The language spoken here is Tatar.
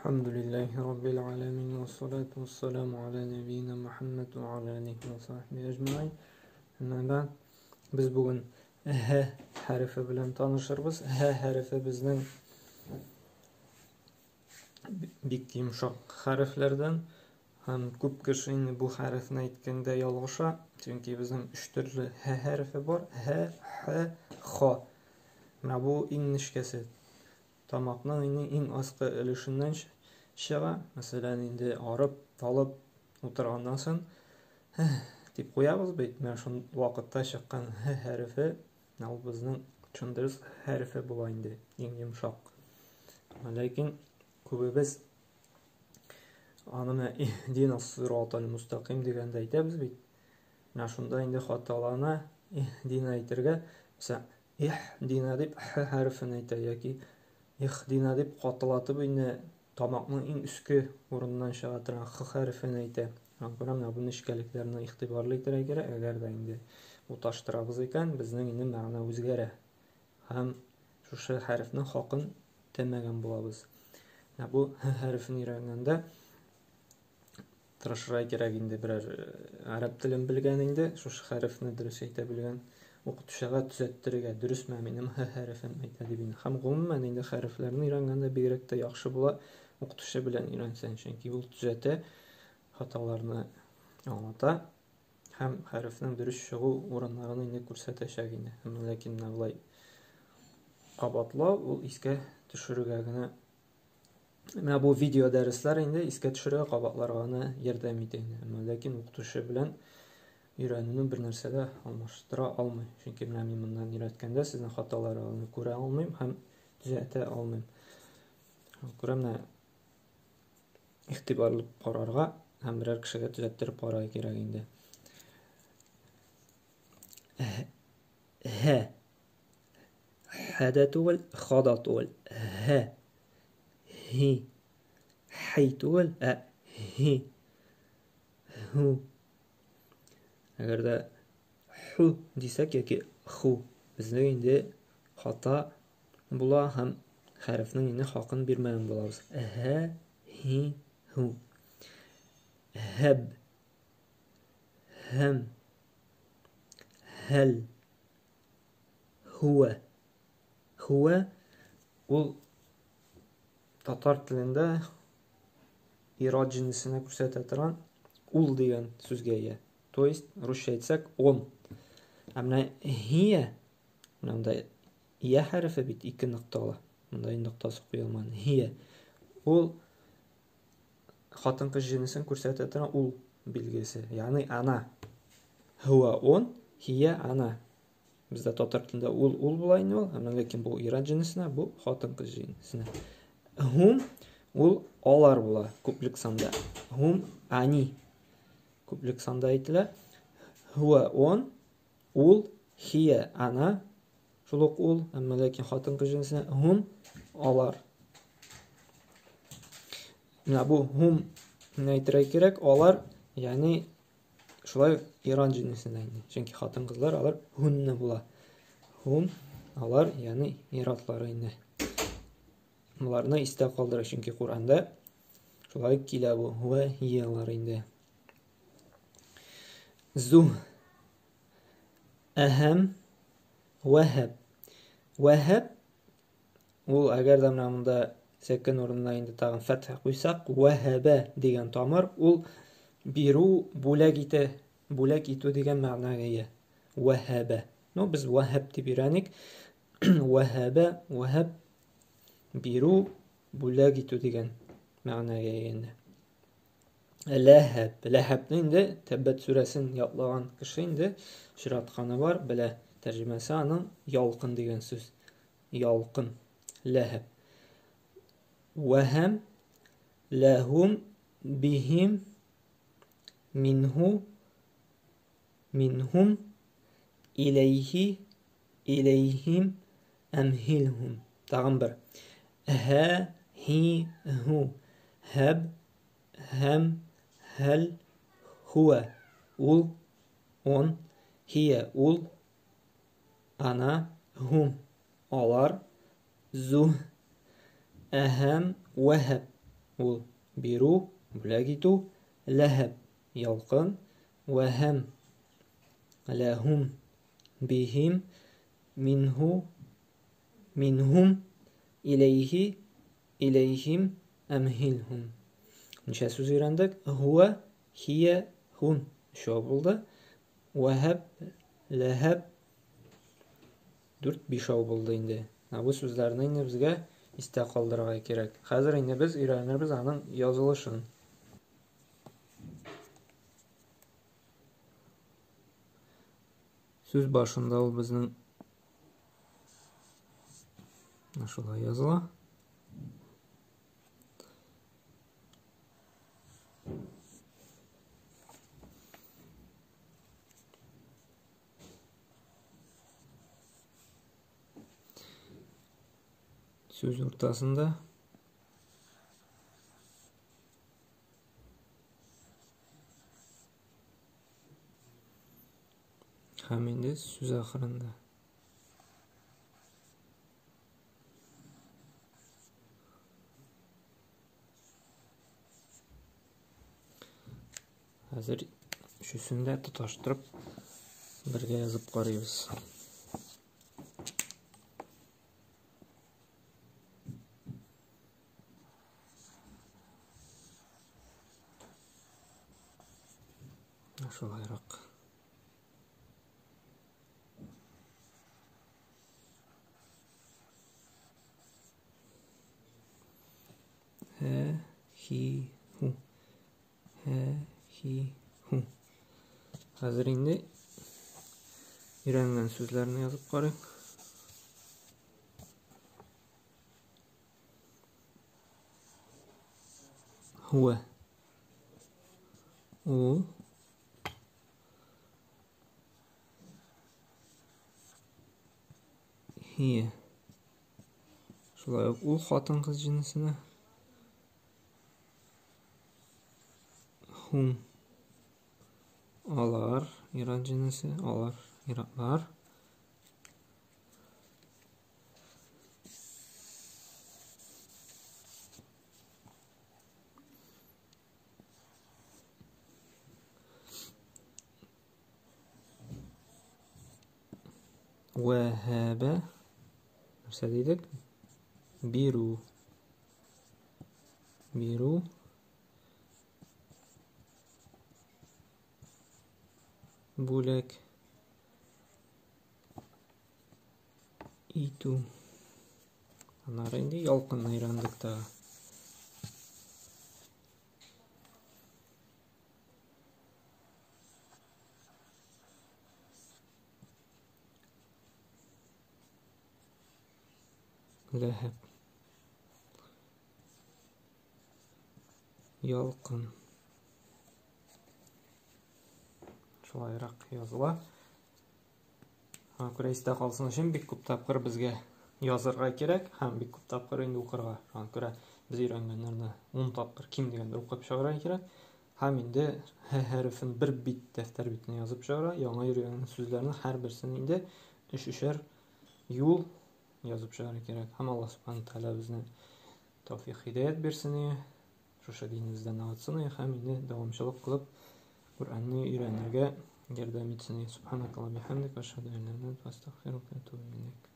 Әлхәмдүлилләһи раббил галәмин вассалату вассаламу аля нәбиина Мухәммәд ва аля алихи ва сахбихи әҗмәгыйн. Әмма бәгъд. Без бүген һ хәрефе белән танышырбыз. Һ хәрефе безнең бик йомшак хәрефләрдән һәм күп кеше инде бу хәрефне әйткәндә ялгыша, чөнки безнең өч төрле һ хәрефе бар. Һ, х, х. Менә бу иң нечкәсе. Тамакның инде иң аскы өлешеннән чыга. Мәсәлән, инде арып, талып утырганнан соң һ дип куябыз бит. Менә шул вакытта чыккан һ хәрефе, ул безнең чын дөрес хәрефе була инде, иң йомшак. Ләкин күбебез аны менә иһдина сиратал мустаким дигәндә әйтәбез бит. Менә шунда инде хаталана иһдина әйтергә. Мәсәлән, Их дина дип х хәрефен әйтә яки их дина дип катылатып инде тамакның иң өске урыныннан чыга торган х хәрефен әйтә. Шуңа күрә менә бу нечкәлекләрне игътибарлы итәргә кирәк. Әгәр дә инде буташтырабыз икән, безнең инде мәгънә үзгәрә. Һәм шушы хәрефнең хакын үтәмәгән булабыз. Менә бу һ хәрефен өйрәнгәндә Тырышырга кирәк инде берәр гарәп телен белгән инде, шушы хәрефне дөрес әйтә белгән укытучыга төзәттерергә, дөресме минем һ хәрефен әйтә дип инде. Һәм гомумән инде хәрефләрне өйрәнгәндә бигрәк тә яхшы була укытучы белән өйрәнсәң, чөнки ул төзәтә, хаталарны аңлата һәм хәрефнең дөрес чыгу урыннарын инде күрсәтәчәк инде. Әмма ләкин менә болай кабатлау ул искә төшерергә генә. Менә бу видео дәресләр инде искә төшерергә, кабатларга гына ярдәм итә инде. Әмма ләкин укытучы белән өйрәнүне бер нәрсә дә алмаштыра алмый. Чөнки менә мин моннан өйрәткәндә сезнең хаталарыгызны күрә алмыйм һәм төзәтә алмыйм. Күрә менә игътибарлы карарга һәм берәр кешегә төзәттереп карарга кирәк инде. Һә. Һә дә түгел, ха да түгел. Һә. Һи. Хи түгел, ә һи. Һу. Әгәр дә ху дисәк яки ху, безнең инде хата була һәм хәрефнең инде хакын бирмәгән булабыз. Һә, һи, һу. Һәб. Һәм. Һәл. Һүә. Һүә ул татар телендә ир-ат җенесенә күрсәтә торган ул дигән сүзгә ия. То есть, русча әйтсәк, он. Ә менә һия, менә монда ия хәрефе бит ике нокталы. Монда инде ноктасы куелмаган. Һия. Ул хатын-кыз җенесен күрсәтә торган ул билгесе. Ягъни ана. Һуа он, һия ана. Бездә татар телендә ул ул була инде ул, әмма ләкин бу ир-ат җенесенә, бу хатын-кыз җенесенә. Һум ул алар була күплек санда. Һум они күплек санда әйтелә. Һуа он, ул, хия ана, шул ук ул, әмма ләкин хатын-кыз җенесенә һум алар. Менә бу һум әйтергә кирәк, алар, ягъни шулай Иран җенесенә инде. Чөнки хатын-кызлар алар һунны була. Һум алар, ягъни ир-атлары инде. Боларны истә калдырыйк, чөнки Коръәндә шулай килә бу һуә һиялар инде. Зу әһәм вәһәб. Вәһәб ул әгәр дә менә монда сәкен урынына инде тагын фәтхә куйсак, вәһәбә дигән тамыр ул бирү, бүләк итә, бүләк итү дигән мәгънәгә ия. Вәһәбә. Ну, без вәһәб дип өйрәник. Вәһәбә, вәһәб бирү, бүләк итү дигән мәгънәгә ия инде. Ләһәб. Ләһәбне инде Тәббәт сүрәсен ятлаган кеше инде очратканы бар, белә. Тәрҗемәсе аның ялкын дигән сүз. Ялкын. Ләһәб. Вәһәм ләһум бихим минһу минһум иләйһи иләйһим әмһилһум. Тагын бер. Һә, һи, һу. Һәб, һәм, һәл, һуә, ул, он, һия, ул, ана, һум, алар, зуһ, әһәм, вәһәб. ул бирү, бүләк итү, ләһәб, ялкын, вәһәм, ләһум, бихим, минһу, минһум, иләйһи, иләйһим, әмһилһум. Ничә сүз өйрәндек? Һуә, хия, һун. Өчәү булды. Вәһәб, ләһәб, дүрт, бишәү булды инде. Ә бу сүзләрне инде безгә истә калдырырга кирәк. Хәзер инде без өйрәнербез аның язылышын. Сүз башында ул безнең шулай языла. Сүз уртасында һәм инде сүз ахырында. Хәзер өчесен дә тоташтырып бергә язып карыйбыз. Шулайрак. Һә, хи, ху. Һә, хи, ху. Хәзер инде өйрәнгән сүзләрне язып карыйк. Һуә. Ул. Һия. Шулай ук ул хатын-кыз җенесенә. Хум. Алар, ират җенесе, алар, иратлар. Вәһәбә нәрсә дидек? Бирү. Бирү. Бүләк итү. Аннары инде ялкынны өйрәндек тагы. Ләһәп. Ялкын. Шулайрак языла. Шуңа күрә истә калсын өчен бик күп тапкыр безгә язырга кирәк һәм бик күп тапкыр инде укырга. Шуңа күрә без өйрәнгәннәрне 10 тапкыр ким дигәндә укып чыгарга кирәк. Һәм инде һ хәрефен бер бит дәфтәр битенә язып чыгара, яңа өйрәнгән сүзләрнең һәрберсен инде өч-өчәр юл язып чыгарга кирәк. Һәм Аллаһ Субхану Тәгалә безне тәүфик һидәят бирсен, шушы динебездә ныгытсын һәм инде дәвамчылык кылып Коръәнне өйрәнергә ярдәм итсен. Субханакаллаһ бихамдик, ашһаду ан ла илаһа илля анта, астагфирука ва атубу илейк.